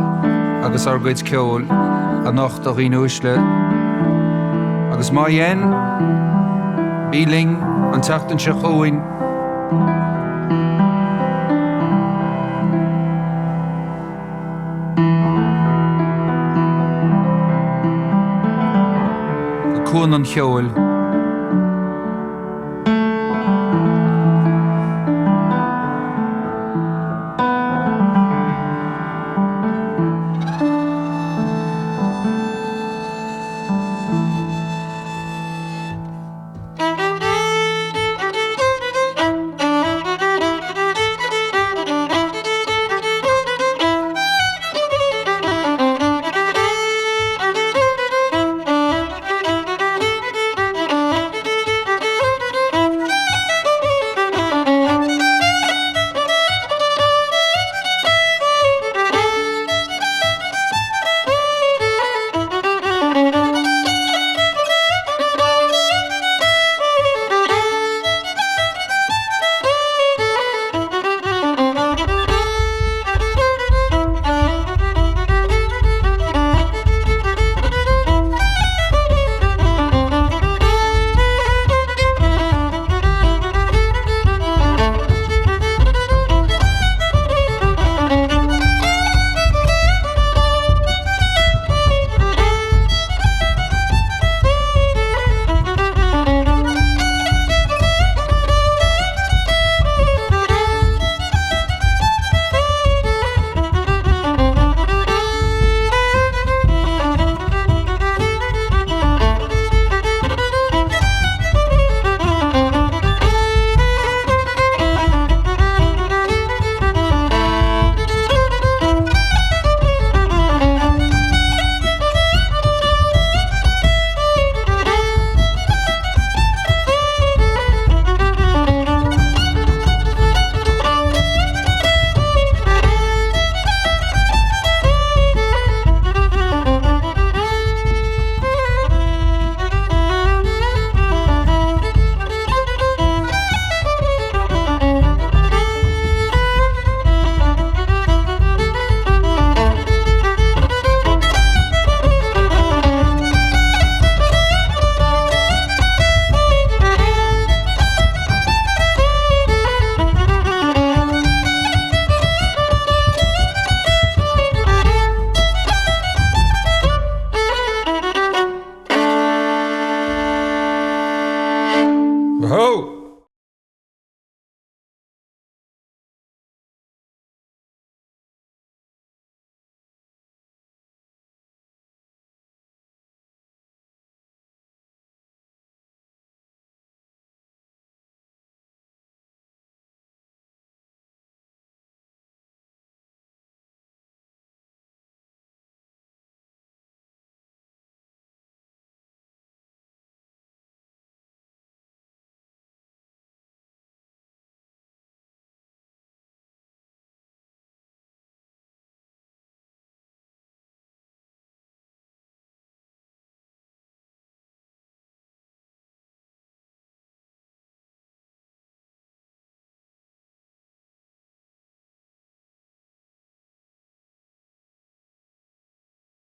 S1: agus ár gcuid ceoil anocht, a dhaoine uaisle, agus má dhein, bí linn an tseachtain seo chugainn. Go Cuan an Cheoil.